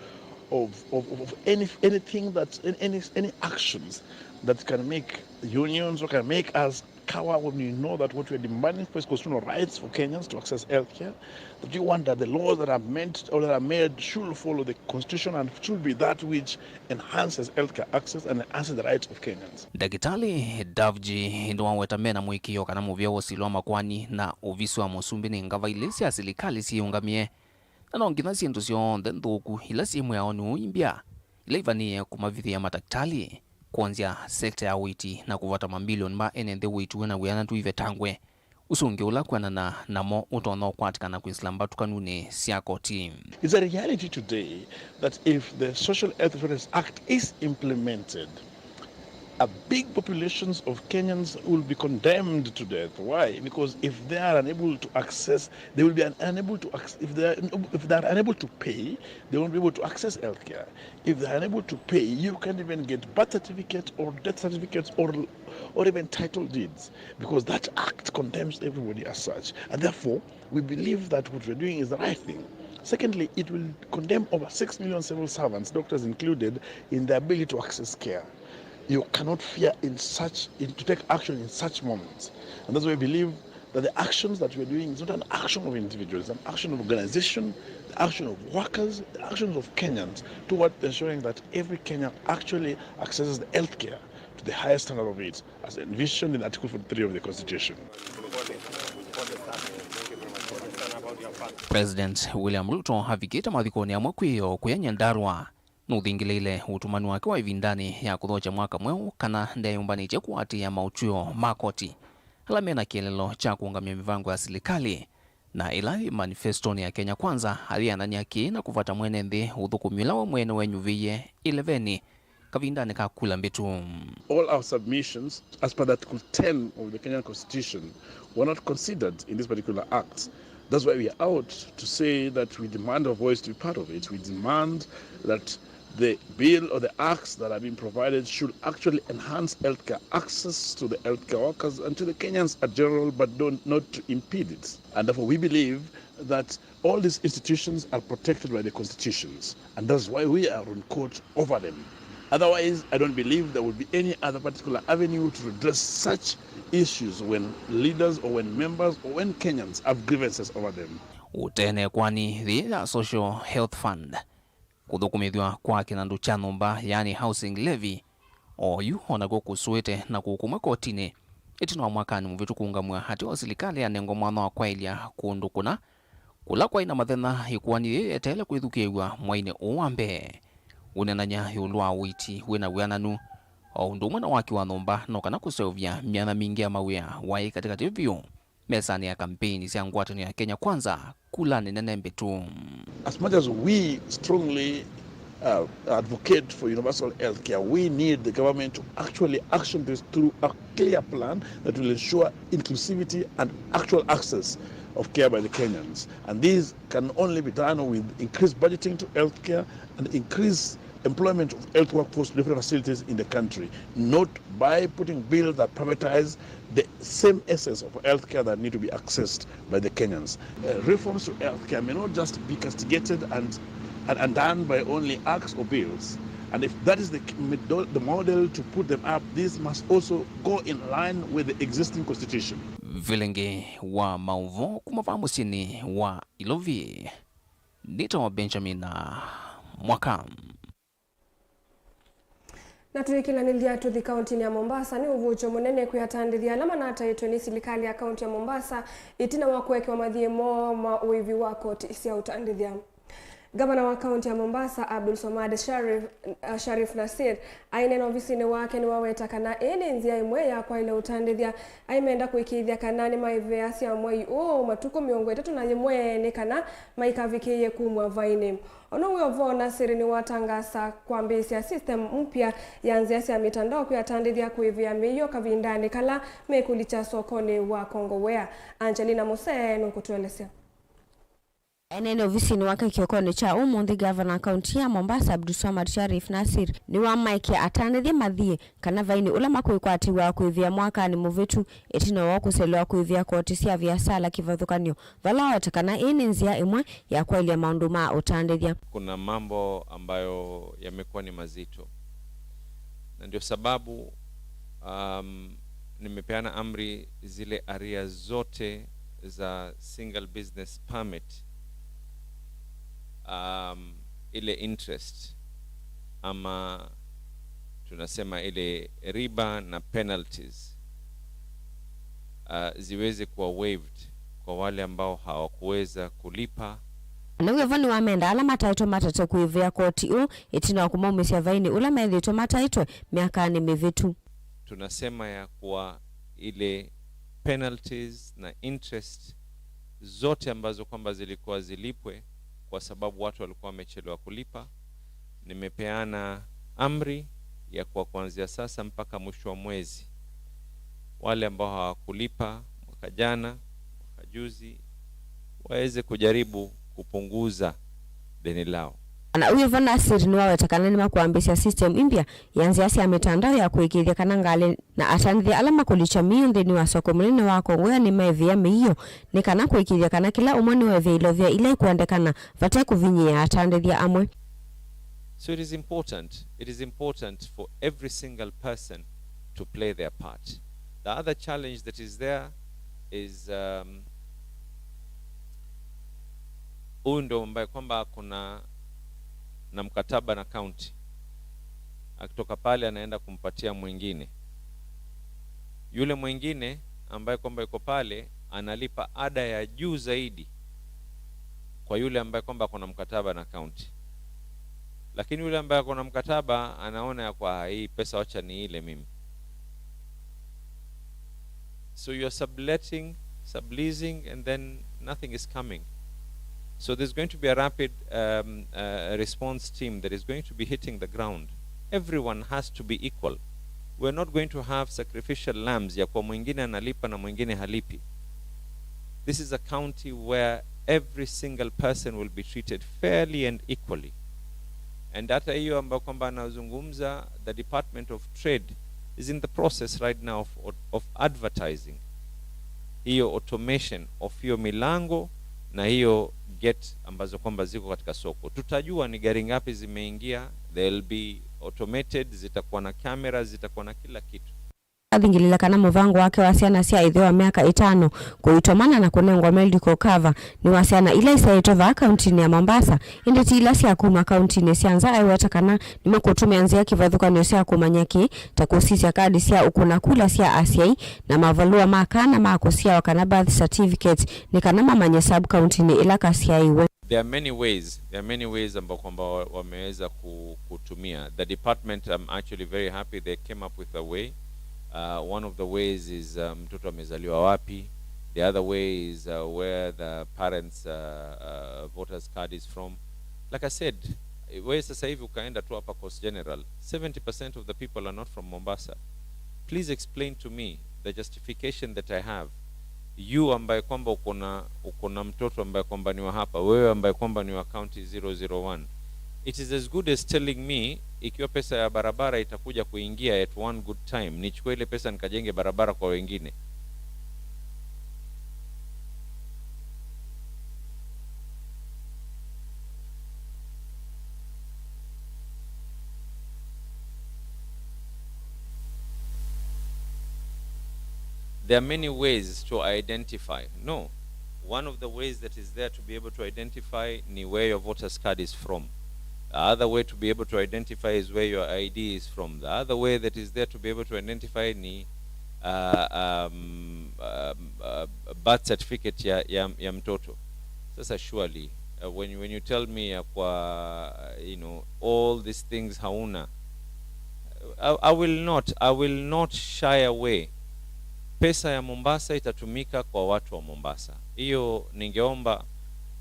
of, of, of, of any, anything that, any, any actions that can make unions or can make us cower when we know that what we are demanding for is constitutional rights for Kenyans to access healthcare, that we want that the laws that are meant or that are made should follow the constitution and should be that which enhances healthcare access and enhances the rights of Kenyans. Ndakĩtalĩ Davji ĩndĩ waweta mena mũĩkĩĩo kana mũvĩa wa ũsilũ wa makoani na ovisi wa mũsumbĩ nĩ ngava ilĩ sya silikalĩ syĩũngamĩe, na no nginya syĩndũ syonthe nthũku ila syĩ mwĩaonĩ ũũ imbya, ila ivanĩĩe kũmavithĩĩa matakĩtalĩ, kwonzya sekta ya ũiiti na kũvata mambilioni ma ene nthĩ ũiiti wĩ na wĩananĩu ivetangwe. Ũsũngĩo ũla kwĩanana namo ũtonya ũkwatĩkana kwĩsĩla mbatũkanunĩ sya koti. It's a reality today that if the Social Health Insurance Act is implemented, a big populations of Kenyans will be condemned to death. Why? Because if they are unable to access, they will be un- unable to access, if they are, if they are unable to pay, they won't be able to access healthcare. If they are unable to pay, you can't even get birth certificates or death certificates or, or even title deeds, because that act condemns everybody as such. And therefore, we believe that what we're doing is the right thing. Secondly, it will condemn over six million civil servants, doctors included, in the ability to access care. You cannot fear in such, in, to take action in such moments. And that's why we believe that the actions that we're doing is not an action of individuals, it's an action of organization, the action of workers, the actions of Kenyans towards ensuring that every Kenyan actually accesses the healthcare to the highest standard of it, as envisioned in Article forty-three of the Constitution. President William Ruto avikĩte mathikũnĩ amwe kwĩoo kũya Nyandarua, nũthingĩlĩĩle ũtũmani wake wa ĩvindanĩ ya kũthokya mwaka mweũ kana ndeyũmbanĩtye kũatĩĩa maũtw'ĩo ma koti ala mena kĩeleelo kya kũũngamya mĩvango ya silikalĩ, na ĩla yĩ manifestonĩ ya Kenya Kwanza, ayĩanany'a kĩĩ na kũvata mwene nthĩ ũthũkũmi ũla we mwene wenyuvĩie ĩlevenĩ kavindanĩ ka kula mbĩtu. All our submissions as per the Article ten of the Kenyan Constitution were not considered in this particular act. That's why we are out to say that we demand our voice to be part of it. We demand that the bill or the acts that have been provided should actually enhance healthcare access to the healthcare workers and to the Kenyans at general, but don't, not to impede it. And therefore, we believe that all these institutions are protected by the constitutions, and that's why we are on court over them. Otherwise, I don't believe there would be any other particular avenue to redress such issues when leaders or when members or when Kenyans have grievances over them. Ũtene kwani thĩ ya Social Health Fund, kũthũkũmĩthw'a kwa kĩnandũ kya nyũmba, yani housing levy, oyu o nakw'o kũsũĩte na kũkũmwe kotinĩ ĩtina wa mwakanĩ mũvĩtũku kũũngamw'a atĩ o silikalĩ yanengwa mwanya wa kwaĩlya kũndũ kũna kũla kwaĩ na mathĩna ĩkoani yĩĩ yeteele kwĩthukĩĩw'a mwainĩ ũũ wa mbee. Ũneenany'a ĩũlũ wa ũiiti wĩ na wĩananu, o ũndũ ũmwe na waki wa nyũmba, no kana kũseũvya myanya mingĩ ya mawĩa waĩ katĩkatĩ vyũ mesanĩ ya kampeini sya ngwatanĩo ya Kenya Kwanza kulanĩ nene mbĩtu. As much as we strongly, uh, advocate for universal health care, we need the government to actually action this through a clear plan that will ensure inclusivity and actual access of care by the Kenyans. And this can only be done with increased budgeting to healthcare and increased employment of health workforce to different facilities in the country, not by putting bills that privatize the same essence of healthcare that need to be accessed by the Kenyans. Uh, reforms to healthcare may not just be castigated and, and, and done by only acts or bills. And if that is the, the model to put them up, this must also go in line with the existing constitution. Vilingĩ wa maũvoo kuma va mũsyĩnĩ wa Ilovi, nĩtawa Benjamin Mwaka. Na tũikilanĩlya tũthi kauntinĩ ya Mombasa, nĩ ũvũkyo mũnene kwĩ atandĩthya ala manataĩtwe nĩ silikalĩ ya kaunti ya Mombasa ĩtina wa kũekewa mathiĩ moo ma ũĩvi wa koti sya ũtandĩthya. Ngavana wa kaunti ya Mombasa, Abdul Swamad Sharif, uh, Sharif Nasir, aineena ovisinĩ wake nĩwaweta kana ĩĩ nĩ nzĩa ĩmwe ya kwaĩlya ũtandĩthya aimenda kũĩkĩĩthya kana nĩmaĩvĩasya mwei ũũ matukũ mĩongo ĩtatũ na yĩmwe nĩ kana maikavikĩĩe kumw'a vainĩ. Ono wĩ o vo, Nasir nĩwatangaasa kwambĩĩsya system mpya ya nzĩa sya mitandao kwĩ atandĩthya kũĩvĩa mĩio kavindanĩ kala mekũlikya sokonĩ wa Kongowea. Angelina Mose nũkũtũelesya. Eneene ovisinĩ wake kĩokonĩ kya ũmũnthĩ, ngavana wa kaunti ya Mombasa, Abdulswamad Sharif Nasir, nĩwamaekie atandĩthya mathiĩ kana vainĩ ũla makwĩkwatĩw'a kũĩvĩa mwakanĩ mũvĩtu, ĩtina wa kũselewa kũĩvĩa koti sya viasala kĩvathũkany'o, vala waweta kana ĩĩ nĩ nzĩa ĩmwe ya kwaĩlya maũndũ ma ũtandĩthya. Kuna mambo ambayo yamekuwa ni mazito, na ndio sababu, um, nimepeana amri zile arrears zote za single business permit, um, ile interest ama tunasema ile riba na penalties, uh, ziweze kuwa waived kwa wale ambao hawakuweza kulipa. Na wĩvo nĩwamenda ala mataĩtwe matate kũĩvĩa koti ũũ ĩtina wa kũmaumĩsya vainĩ ũla methĩĩtwe mataĩtwe myakanĩ mĩvĩtu. Tunasema ya kuwa ile penalties na interest zote ambazo kwamba zilikuwa zilipwe kwa sababu watu walikuwa wamechelewa kulipa, nimepeana amri ya kuwa kuanzia sasa mpaka mwisho wa mwezi, wale ambao hawakulipa mwaka jana, mwaka juzi, waweze kujaribu kupunguza deni lao. Na wĩvo Nasir nĩwaweta kana nĩmakwambĩĩsya system ĩmbya ya nzĩa sya mĩtandao ya kũĩkĩĩthya kana ngalĩ na atandĩthya ala makũlikya mĩio nthĩnĩ wa soko mũnene wa Kongowea nĩmaĩvĩa mĩio, nĩ kana kũĩkĩĩthya kana kĩla ũmwe nĩwaĩvĩa ilovia ila ikwendekana vate kũvinyĩĩa atandĩthya amwe. So it is important, it is important for every single person to play their part. The other challenge that is there is, um, huyu ndo ambaye kwamba ako na, na mkataba na county. Akitoka pale anaenda kumpatia mwingine. Yule mwingine ambaye kwamba yuko pale analipa ada ya juu zaidi kwa yule ambaye kwamba ako na mkataba na county. Lakini yule ambaye ako na mkataba anaona ya kwa, "Ah, hii pesa wacha niile mimi." So you're subletting, subleasing, and then nothing is coming. So there's going to be a rapid, um, uh, response team that is going to be hitting the ground. Everyone has to be equal. We're not going to have sacrificial lambs ya kwa mwingine analipa na mwingine halipi. This is a county where every single person will be treated fairly and equally. And hata hiyo ambayo kwamba anazungumza, the Department of Trade is in the process right now of, of advertising hiyo automation of hiyo milango na hiyo gate ambazo kwamba ziko katika soko. Tutajua ni gari ngapi zimeingia, they'll be automated, zitakuwa na cameras, zitakuwa na kila kitu. Athingĩlĩla kana mũvango wake wa syana sya ĩtheo wa myaka ĩtano kũitwa mana na kũnengwa medical cover nĩ wa syana ila isyaĩtwe vaa kauntinĩ ya Mombasa, ĩndĩ ti ila sya kuma kauntinĩ sya nza. Aiweta kana nĩmakũtũmĩa nzĩa kĩvathũkany'o sya kũmanya kĩ, ta kũsisya kadi sya ũkũna kula sya asyai na mavalũa ma kana ma kũsyawa kana birth certificate, nĩ kana mamanye sub kauntinĩ ĩla kasyaĩwe. There are many ways, there are many ways ambao kwamba wa-, wameweza ku-, kutumia. The department, I'm actually very happy they came up with a way. Uh, one of the ways is, uh, mtoto amezaliwa wapi. The other way is, uh, where the parents, uh, uh, voters card is from. Like I said, eh, wewe sasa hivi ukaenda tu hapa Coast General, seventy percent of the people are not from Mombasa. Please explain to me the justification that I have. You ambaye kwamba uko na, uko na mtoto ambaye kwamba ni wa hapa, wewe ambaye kwamba ni wa county zero zero one. It is as good as telling me ikiwa pesa ya barabara itakuja kuingia at one good time, nichukue ile pesa nikajenge barabara kwa wengine. There are many ways to identify. No, one of the ways that is there to be able to identify ni where your voter's card is from. The other way to be able to identify is where your I D is from. The other way that is there to be able to identify ni uh, um, um, uh, birth certificate ya, ya, ya mtoto. Sasa surely uh, when, when you tell me ya kwa uh, you know, all these things hauna, I, I will not, I will not shy away. Pesa ya Mombasa itatumika kwa watu wa Mombasa. Hiyo ningeomba,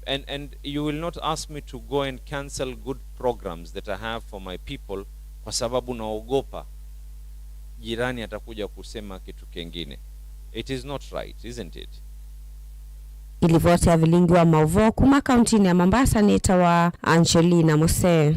and, and you will not ask me to go and cancel good programs that I have for my people kwa sababu naogopa jirani atakuja kusema kitu kingine. It is not right, isn't it? Ilivoti ya vilingi wa mauvoo kuma kauntinĩ ya Mombasa nĩtawa Angelina Musee.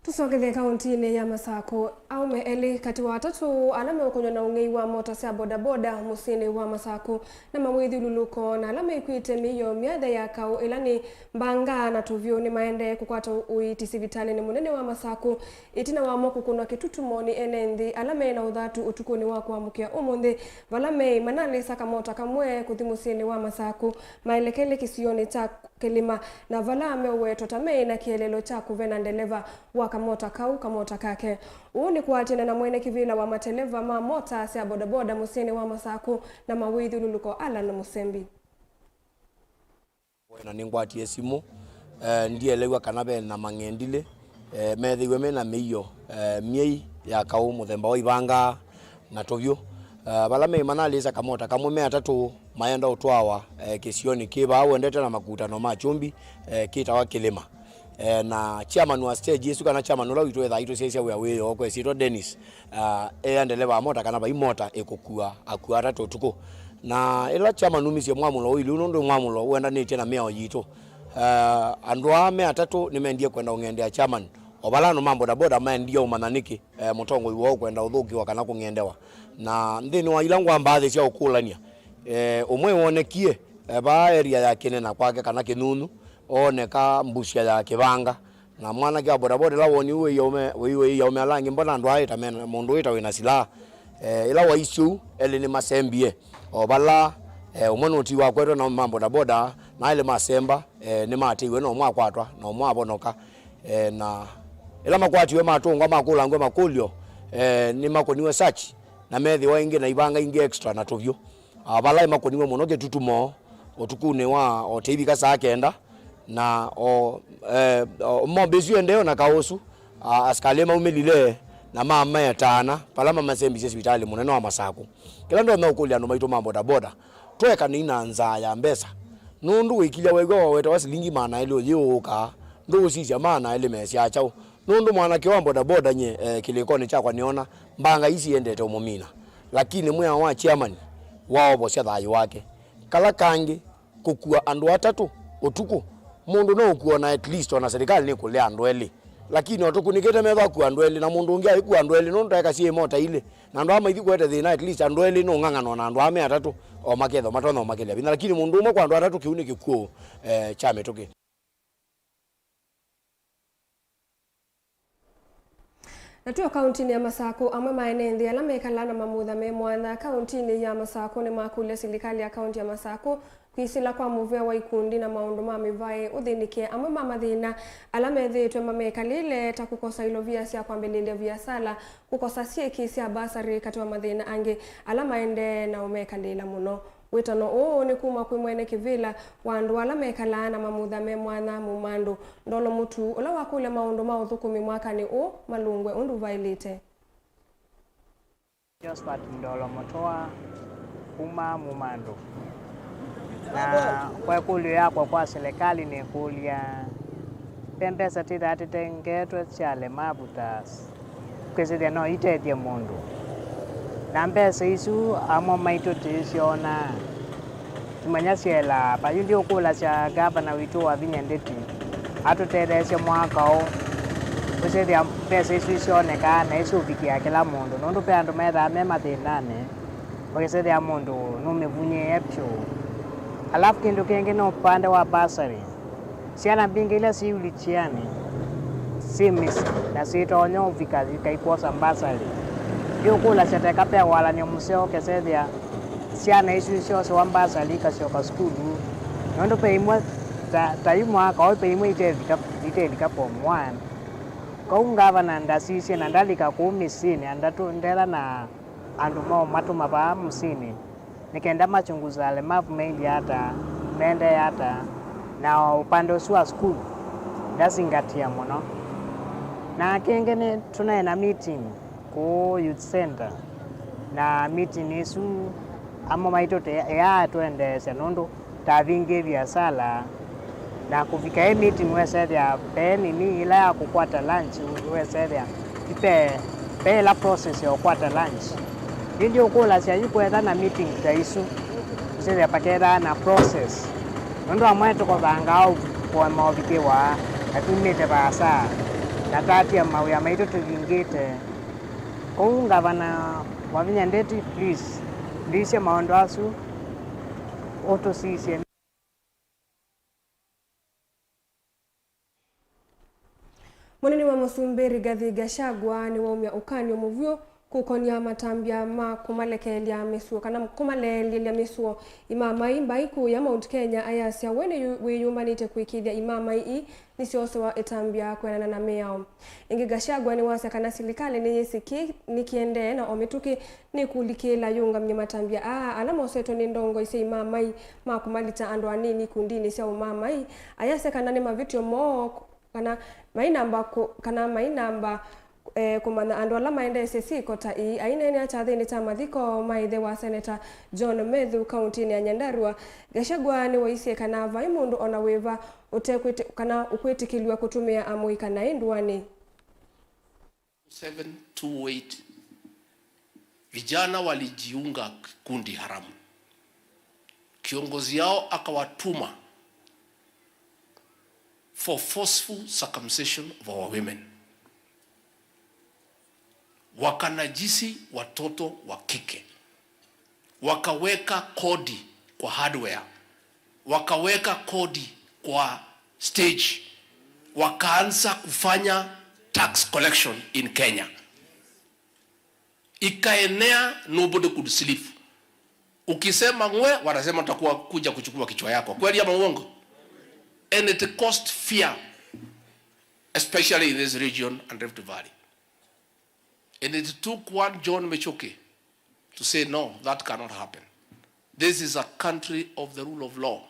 Tũsokethe kauntinĩ ya Masakũ. Aũme elĩ katĩ wa atatũ ala meũkũnywa na ũng'ei wa mota sya bodaboda mũsyĩnĩ wa Masakũ na mawĩthyũlũlũko na ala mekw'ĩte mĩio myathe ya kaũ ĩla nĩ mbanga na tũvyũ nĩmaendee kũkwata ũiiti sivitalĩnĩ mũnene wa Masakũ ĩtina wamo kũkũnwa kĩtutumo nĩ ene nthĩ ala me na ũthatu ũtukũnĩ wa kũamũkĩa ũmũnthĩ, vala meĩ manalĩsa kamota kamwe kũthi mũsyĩnĩ wa Masakũ maelekele kĩsionĩ kya Kĩlĩma, na vala meũwetwa ta meĩ na kĩeleelo kya kũvena ndeleva wa kamota kau kamota kake. Ũu nĩ kũatĩana na mwene kĩvĩla wa mateleva ma mota sya bodaboda mũsyĩnĩ wa Masakũ na mawĩthyũlũlũko, Allan Mũsembi. Na nĩngwatie simũ, eh, ndielew'a kana ve na mang'endilĩ, eh, methĩiwe me na mĩio, eh, myei ya kaũ mũthemba wa ivanga na tũvyũ. Eh, vala meĩ manalĩsa kamota kamwe me atatũ mayenda ũtwawa, eh, kĩsionĩ kĩ vaa ũendete na makutano ma kyũmbi, eh, kĩtawa Kĩlĩma. Eh, na chairman wa stage ĩsu kana chairman ũla witũ ethaa aitũsyaisya wĩa wĩoo kwa ĩsyĩtwa Dennis, ah, ea ndeleva wa mota kana vai mota ĩkũkua akua atatũ ũtukũ. Na ĩla chairman umisye mwamũlo ũilyĩ ũũ, nũndũ mwamũlo ũendanĩtye na mĩao yitũ, ah, andũ aa me atatũ nĩmendie kwenda ũng'endea chairman, o vala andũ ma bodaboda maendie ũmanya nĩkĩ, eh, mũtongoi woo ũkwenda ũthũkĩwa kana kũng'endewa. Na nthĩnĩ wa ila ngwambaathĩ sya ũkũlany'a, eh, ũmwe wonekie, eh, vaa area ya Kĩnena kwake kana Kĩnyunyu, ooneka mbusya ya kĩvanga. Na mwanake wa bodaboda ĩla woni ũu wĩie aũme, wĩie aũme ala angĩ, mbona andũ aa ĩta mena, mũndũ ũyũ ĩta wĩna silaha. Eh, ĩla waisye ũu, elĩ nĩmasembie. O vala, eh, ũmwe nũti wakwetwe na ma bodaboda, na elĩ masemba, eh, nĩmateiwe, na ũmwe akwatwa, na ũmwe avonoka. Eh, na ĩla makwatiwe matũngwa makũlangw'a makũlyo, eh, nĩmakũniwe search, na methĩwa ĩngĩ na ivanga ingĩ extra na tũvyũ. Ah, vala makũniwe mũno kĩtutumo ũtukũnĩ wa o tĩivika saa kenda, na o, eh, o mombe ĩsu ĩendee o na kaũsu, ah, asikalĩ maumĩlile na mametana vala mamasembisye sivitalĩ mũnene wa Masakũ. Kĩla ndonya ũkũlya andũ maitũ ma bodaboda, tũekanei na nzaa ya mbesa, nũndũ wĩkilya weew'a wawetewa silingi maana elĩ ũyĩũũkaa, ndũũsisya maana elĩ mesyaa kyaũ. Nũndũ mwanake wa bodaboda nyie, eh, kĩlĩkonĩ kyakwa nĩona mbanga ii siendete ũmũmina, lakini mwĩao wa chairman waovosya thayũ wake. Kala kangĩ, kũkua andũ atatũ ũtukũ, mũndũ no ũkua ona at least ona serikali nĩkũlea andũ elĩ, lakini o tũkunĩkĩte metho akua andũ elĩ na mũndũ ũngĩ aikua andũ elĩ nũndũ taeka syĩ mota ilĩ na andũ aa maithi kũete thĩna, at least andũ elĩ nũng'ang'anwa na andũ aa me atatũ o makethwa matonya ũmakĩlya vinya, lakini mũndũ ũmwe kwa andũ atatũ kĩu nĩ kĩkw'ũ, eh, kya mĩtũkĩ. Na twĩ o kauntinĩ ya Masakũ, amwe ma ene nthĩ ala mekalaa na mamutha me mwanya kauntinĩ ya Masakũ nĩmakũlya silikalĩ ya kaunti ya Masakũ kwĩsĩla kwa mũvea wa ikundi na maũndũ ma mĩvaĩ ũthĩnĩkĩe amwe ma mathĩna ala methĩĩtwe mamekalĩle, ta kũkosa ilovia sya kwambĩlĩlya viasala, kũkosa syĩki sya mbasarĩ, katĩ wa mathĩna angĩ ala maendee na ũmekalĩla mũno. Wĩtano ũũ nĩ kuma kwĩ mwene kĩvĩla wa andũ ala mekalaa na mamutha me mwanya Mumandu Ndolo Mutu, ũla wakũlya maũndũ ma ũthũkũmi mwakanĩ ũũ malũngwe ũndũ vaĩlĩte. Josphat Ndolo Mũtũa kuma Mumandu. Na kwa ĩkũlyo yakwa kwa silikalĩ nĩkũlya, ve mbesa twĩthaa tũtengetwe sya lemavu ta s- kwĩsĩthya no itethye mũndũ. Na mbesa isu amwe maitũ tũisyonaa, tũmanya syaĩlaa va. Yu ndiũkũlasya ngavana witũ Wavinya Ndeti atũtetheesye mwaka ũũ, kwĩsĩthya mbesa isu isyonekaa na isyũvikĩa kĩla mũndũ, nũndũ ve andũ methaa me mathĩnanĩ, ũkĩsĩthĩa mũndũ nũmĩvunyĩĩe vyũ. Alafu kĩndũ kĩngĩ nĩ ũvande wa bursary. Syana mbingĩ ila syĩ ulikyĩanĩ syĩ mĩsyĩ na syĩtonya ũvika ikaikwosa mbasali. Ndiũkũlasya teka ve walany'o mũseo ũkesethĩa syana isu isyosewa mbasali ikasyoka sukulu, nũndũ ve imwe ta, ta yu mwaka ũyũ ve imwe itevika Kelika form one. Kau ngavana ndasisye na ndalika kũu mĩsyĩnĩ, andatũ ndela na andũ maũmatũma vaa mũsyĩnĩ nĩ kenda machunguza walemavu mailyĩ ata, mendee ata, na o ũpande ũsu wa sukulu ndasingatia mũno. Na kĩngĩ nĩ tũnaĩ na meeting kũu youth center, na meeting ĩsu amwe maitũ tũyaa twendeesya nũndũ tavingĩe viasala, na kũvika ĩ meeting wesethĩa ve nini ĩla ya kũkwata lunch, wesethĩa ve, ve ĩla process ya kũkwata lunch. Ĩndĩ ũkũlasya yu kwetha na meeting ta isu, ũsethĩa pakethaa na process. Nũndũ amwe tũkovangaa kũema ũvikĩwa na tumĩte vaasa, na tatia mawĩa maitũ tũvingĩte. Kwoou ngavana Wavinya Ndeti, please, ndisye maũndũ asu ũtũsisye. Mũnene wa Mũsumbĩ Rigathi Gachagua nĩwaumya ũkany'o mũvyũ kũkonya matambya ma kũmalekelya mĩsuo kana kũmaleelya mĩsuo imamai mbai kũya Mount Kenya, ayasya we nĩwĩyũmbanĩtye kũĩkĩĩthya imamai ii nĩsyoosewa ĩtambya kwĩanana na mĩao. Ĩngĩ, Gachagua nĩwasya kana silikalĩ nĩyĩsĩ kĩĩ nĩkĩendee na o mĩtũkĩ nĩkũlikĩĩla yũngamye matambya aa ala mosetwe nĩ ndongoi sya imamai ma kũmalita andũ anini ikundinĩ sya ũmamai. Ayasya kana nĩ mavĩtyo moo kana mainamba kũ-, kana mainamba eh, kũmanya andũ ala maendeesye syĩko ta ii. Aineenea kyathĩnĩ kya mathiko ma ĩthe wa Seneta John Methu kauntinĩ ya Nyandarua, Gachagua nĩwaisye kana vai mũndũ ona wĩva ũtekwĩtĩ-, kana ũkwĩtĩkĩlw'a kũtũmĩa amũika naĩ ndũanĩ. Seven two eight, vijana walijiunga kikundi haramu, kiongozi yao akawatuma for forceful circumcision of our women. Wakanajisi watoto wa kike, wakaweka kodi kwa hardware, wakaweka kodi kwa stage, wakaanza kufanya tax collection in Kenya. Ikaenea, nobody could sleep. Ukisema ng'we, wanasema utakuwa kuja kuchukua kichwa yako. Kweli ama uongo? And it caused fear, especially in this region and Rift Valley. And it took one John Michuki to say, "No, that cannot happen. This is a country of the rule of law."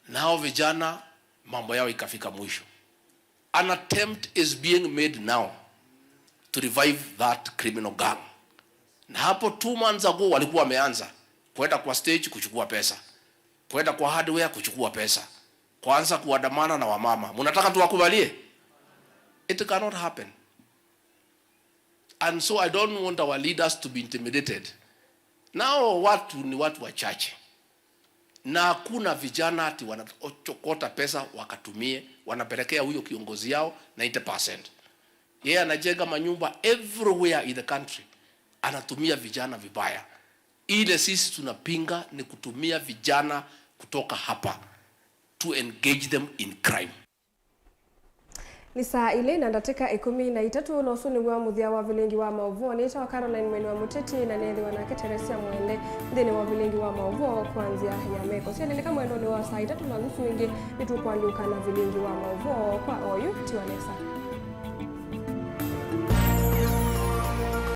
Nao vijana mambo yao ikafika mwisho. An attempt is being made now to revive that criminal gang. Na hapo two months ago walikuwa wameanza kwenda kwa stage kuchukua pesa, kwenda kwa hardware kuchukua pesa, kuanza kuandamana na wamama. Mnataka tuwakubalie? It cannot happen. And so I don't want our leaders to be intimidated. Nao watu ni watu wachache. Na hakuna vijana ati wanachokota pesa wakatumie, wanapelekea huyo kiongozi yao ninety percent. Yeye anajenga manyumba everywhere in the country. Anatumia vijana vibaya. Ile sisi tunapinga ni kutumia vijana kutoka hapa to engage them in crime. Nĩ saa ilĩ na ndatĩka ĩkũmi na itatũ, na ũsu nĩw'o mũthya wa vilingi wa maũvoo. Nĩtawa Caroline Mweni wa Mũteti, na neethĩwa nake Teresia Mwende nthĩnĩ wa vilingi wa maũvoo kwa nzĩa ya meko. Syaleleka mwendonĩ wa saa itatũ na nusu ĩngĩ, nĩtũkũalyũka na vilingi wa maũvoo kwa oyu. Tiwa nesa.